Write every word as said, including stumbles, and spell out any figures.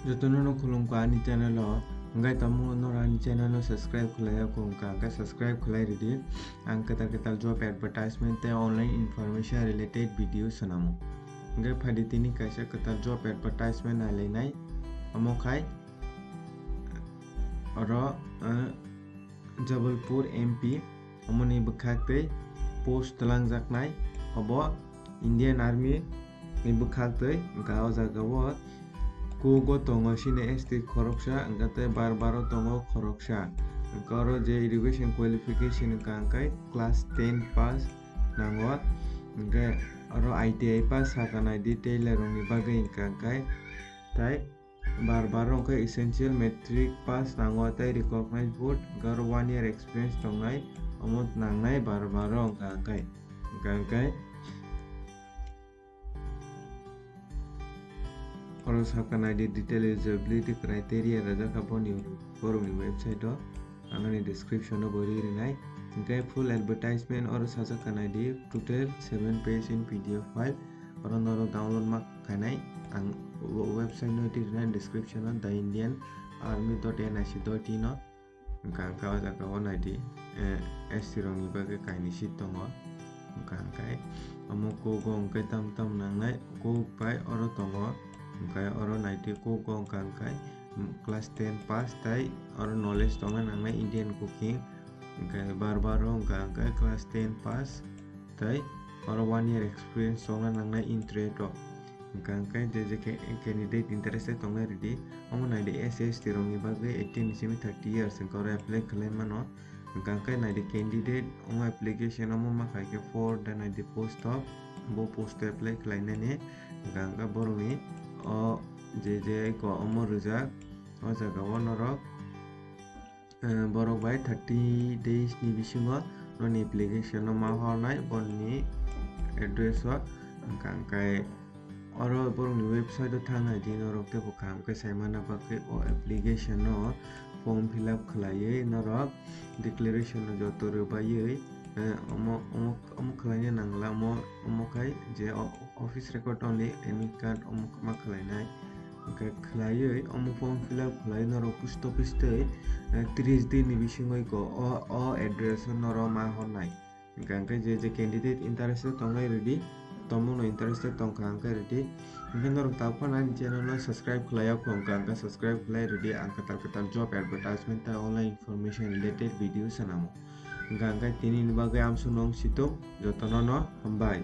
Jotono no khulumkha ani channel o, hwnkhe tamo norok ani channel o subscribe khlai ya kho wngkha, hwnkhe subscribe khlai rwdi. Ang kwtal kwtal job advertisement tei online information related video swnamo. Hwnkhe phaidi tini kaisa kwtal job advertisement nailainai, omo khai oro, eh, Jabalpur M P, omoni bwkhak tei post twlangjaknai obo Indian Army ni bwkhak tei wngkha o jaga o kugo tongo sini S T khoroksa, wngkha tei bar baro tongo khoroksa. Wngkha oro je education qualification wngkha hwnkhe class ten pass nango, hwnkhe oro I T I pass sakha naidi tailor rokni bagwi wngkha hwnkhe tei bar baro wngkha essential matric pass nango tei recognize board, hwnkhe oro one year experience tongnai, omo nangnai bar baro wngkha hwnkhe, hwnkha hwnkhe. Oro sakha naidi detail eligibility criteria rwjak kha boni borokni website o, ang ani description o bo ri rinai. Hwnkhe full advertisement oro sajak kha naidi total seven page in P D F file, oro norok download ma khainai. Ang o website no ri rinai description o, the Indian Army dot N I C dot in o. Hwnkha hwnkhe o jaga o naidi, eh, S T rokni bagwi kainwi seat tongo. Hwnkha hwnkhe omo kugo hwnkhe tam tam nangnai kuk bai oro tongo. Hwnkhe oro naidi kugo hwnkha hwnkhe, mm, class ten pass tei oro knowledge tongna nangnai Indian cooking. Hwnkhe bar baro hwnkha hwnkhe class ten pass tei oro one year experience tongna nangnai in trade o. Hwnkha hwnkhe je je khe candidate interested tongnai rwdi, omo naidi S C S T rokni bagwi eighteen ni simi thirty years hwnkhe oro apply khlai mano. Hwnkha hwnkhe naidi candidate omo application omo ma khai khe for the naidi post of, bo post o apply khlainani. Hwnkha hwnkhe borokni o je je ko omo rwjak, o jaga o norok eh, borok bai thirty days ni bisingo noni application no ma hornai boni address o. Hwnkha hwnkhe oro borokni website o thang nai di norok teibo kaham khe sai manna bagwi o application no form fill up khlaiwi norok declaration no joto rwbaiwi, eh, omo, omo, omo khlaina nangla omo, omo khai je o, office record only admit card omo ma khlainai. Hwnkhe khlaiwi omo form fill up khlai norok post office tei, eh, tris din ni bisingo iko o, o address o norok ma hornai. Hwnkhe je je candidate interested tongnai rwdi, tomungno interested tongkha hwnkhe rwdi. Hwnkhe norok tabuk phano ani channel no subscribe khlai ya kho hwnkha hwnkhe subscribe khlai rwdi, ang kwtal kwtal job advertisement tei online information related video swnamo. Hwnkha hwnkhe tini ni bagwi amsuk nung situng jotono no hambai.